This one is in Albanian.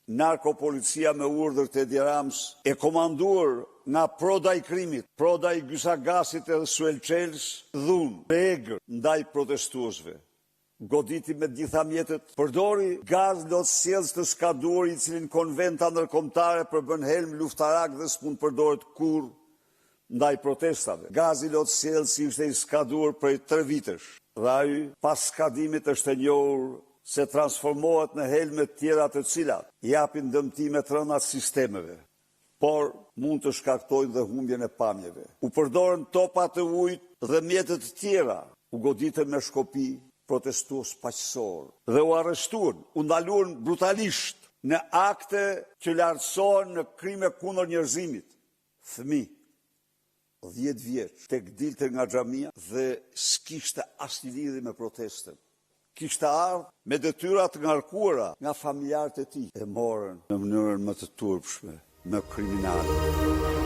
Narkopolicia me urdhër të Edi Ramës, e komanduar nga Proda i krimit, Proda i Gys Agasit edhe Suel Çelës, dhunë të egër ndaj protestuesve. Goditi me të gjitha mjetet, përdori gaz lotsjellës të skaduar i cili në konventa ndërkombëtare përbën helm luftarak dhe s'mund të përdoret kurrë ndaj protestave. Gazi lotsjellës ishte i skaduar prej tre vitesh dhe ai pas skadimit është e njohur se transformohet në helme të tjera të cilat japin dëmtime të rënda të sistemeve, por mund të shkaktojnë dhe humbjen e pamjeve. U përdorën topa të ujit dhe mjete të tjera, u goditën me shkopi protestues paqësorë dhe u arrestuan, u ndaluan brutalisht në akte që lartësohen në krime kundër njerëzimit. Fëmijë, 10 vjeç, tek dilte nga xhamia dhe s'kishte asnjë lidhje me protestën. Kishte ardhur me detyra të ngarkuara nga familjarët e tij. E morën në mënyrën më të turpshme, më kriminale.